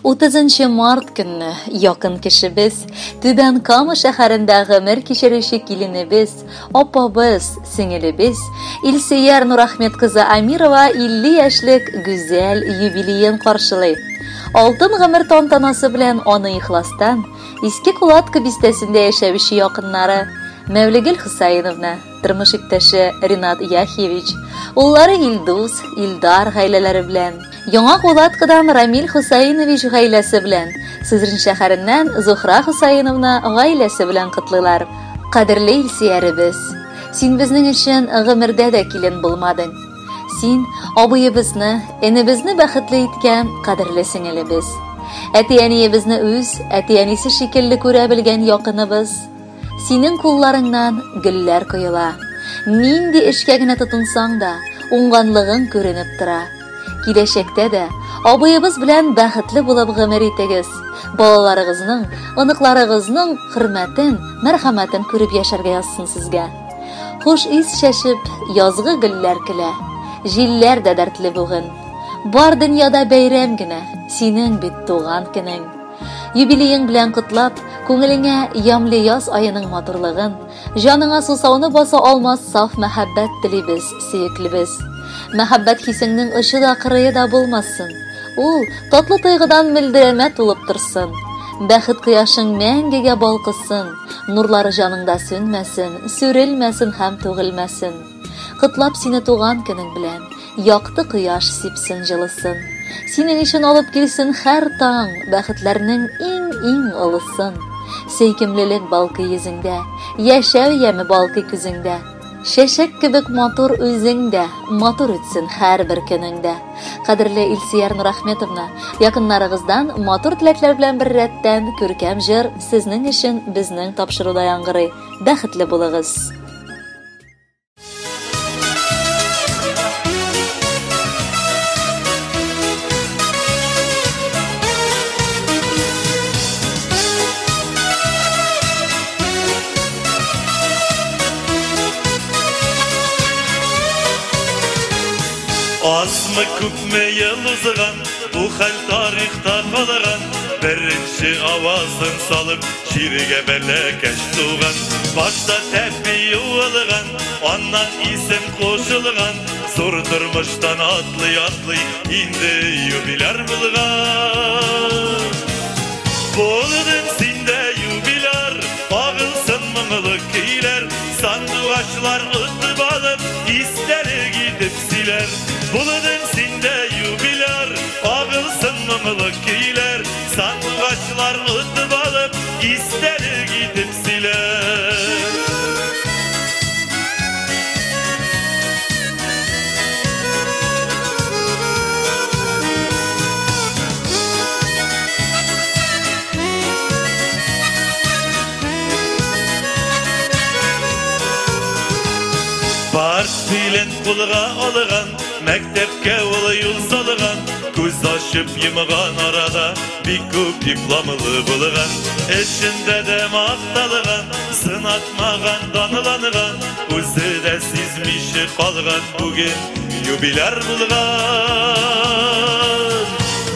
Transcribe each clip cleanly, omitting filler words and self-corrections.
30 март көнне якын кешебез, Түбән Кама шәһәрендә гомер кичерүче киленебез, апабыз, сеңелебез Илсөяр Нурахмет кызы Амирова 50 яшьлек гүзәл юбилеен каршылый. Алтын гомер тантанасы белән аны ихластан Иске Кулатка бистәсендә яшәүче якыннары Мәүлегөл Хусаиновна, тормыш иптәше Ринат Яхьевич, уллары Илдус, Илдар гаиләләре белән, Яңа Кулаткадан Рамил Хусаинович гаиләсе белән, Сызрань шәһәреннән Зухра Хусаиновна гаиләсе белән котлыйлар. Кадерле Илсөяребез, син безнең өчен гомердә дә килен булмадың. Син абыебызны, энебезне бәхетле иткән кадерле сеңелебез. Әти-әниебезне үз әти-әнисе шикелле күрә белгән якыныбыз. Синең кулларыңнан гөлләр коела. Нинди эшкә генә тотынсаң да, уңганлыгың күренеп тора. Киләчәктә дә абыебыз белән бәхетле булып гомер итегез. Балаларыгызның, оныкларыгызның хөрмәтен, мәрхәмәтен күреп яшәргә язсын сезгә. Хуш ис чәчеп, язгы гөлләр көлә. Җилләр дә дәртле бүген. Бар дөньяда бәйрәм генә, синең бит туган көнең. Юбилеең белән котлап, күңелеңә ямьле яз аеның матурлыгын, җаныңа сусауны баса алмас саф мәхәббәт телибез, сөеклебез. Мәхәббәт хисеңнең очы да кырые да булмасын. Ул татлы тойгыдан мөлдерәмә тулып торсын. Бәхет кояшың мәңгегә балкысын, нурлары җаныңда сүнмәсен, сүрелмәсен һәм түгелмәсен. Котлап сине туган көнең белән, якты кояш сипсен җылысын. Синең өчен алып килсен һәр таң бәхетләрнең иң-иң олысын. Сөйкемлелек балкый йөзеңдә, яшәү яме балкый күзеңдә. Чәчәк кебек матур үзең дә, матур үтсен һәрбер көнең дә. Кадерле Илсөяр Нурахметовна, якыннарыгыздан матур теләкләр белән беррәттән күркәм җыр сезнең өчен безнең тапшыруда яңгырый. Бәхетле булыгыз! Азмы күпме ел узган, бу хәл тарихта калган. Беренче авазын салып, җиргә бәләкәч туган. Башта тәпи юылган, аннан исем кушылган. Зур тормыштан атлый-атлый, инде юбиляр булган. Булдың син дә юбиляр, агылсын моңлы көйләр, сандугачлар отып алып, истәлек итеп сөйләр. Булдың син дә юбиляр, агылсын моңлы көйләр, сандугачлар отып алып, истәлек итеп сөйләр. Портфелен кулга алган, мәктәпкә ул юл салган, күз ачып йомган арада бик күп дипломлы булган, эшендә дә макталган, сынатмаган, данланган, үзе дә сизмичә калган, бүген юбиляр булган.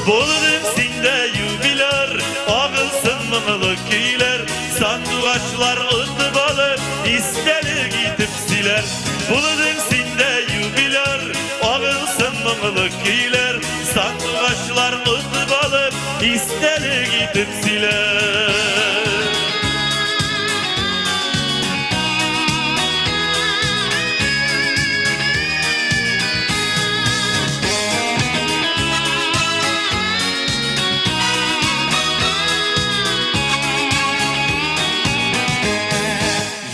Булдың син дә юбиляр, агылсын моңлы көйләр, сандугачлар отып алып, истәлек итеп сөйләр. Булдың син дә юбиляр, агылсын моңлы көйләр, сандугачлар отып алып, истәлек итеп сөйләр.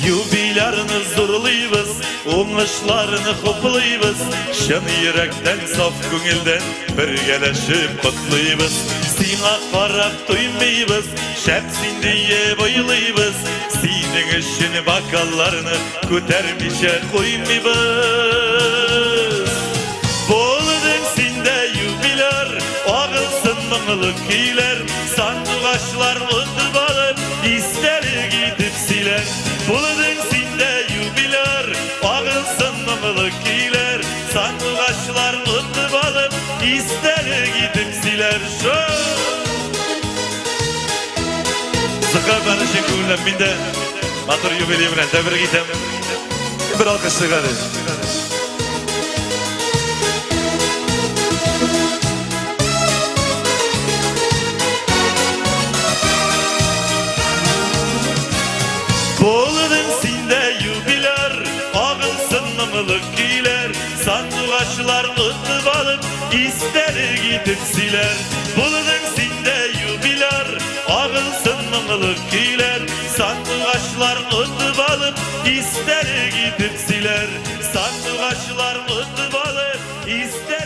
Юбилярны зурлыйбыз, уңышларны хуплыйбыз, чын йөрәктән, саф күңелдән бергәләшеп котлыйбыз. Сиңа карап туймыйбыз, шәп син диеп уйлыйбыз, синең өчен бокалларны күтәрмичә куймыйбыз. Булдың син дә юбиляр, агылсын моңлы көйләр, сандугачлар отып алып, истәлек итеп сөйләр. Булдың син дә юбиляр, агылсын моңлы көйләр, сандугачлар отып алып, истәлек итеп сөйләр. Шо! Зыка баны чын күңелдән мин дә матур юбилей белән тәбрик итәм. Бер алкыш чыгары. Булдың син дә юбиляр, агылсын моңлы көйләр, сандугачлар отып алып, истәлек итеп сөйләр. Булдың син дә юбиляр, агылсын моңлы көйләр, сандугачлар отып алып, истәлек итеп сөйләр. Сандугачлар отып алып, истәлек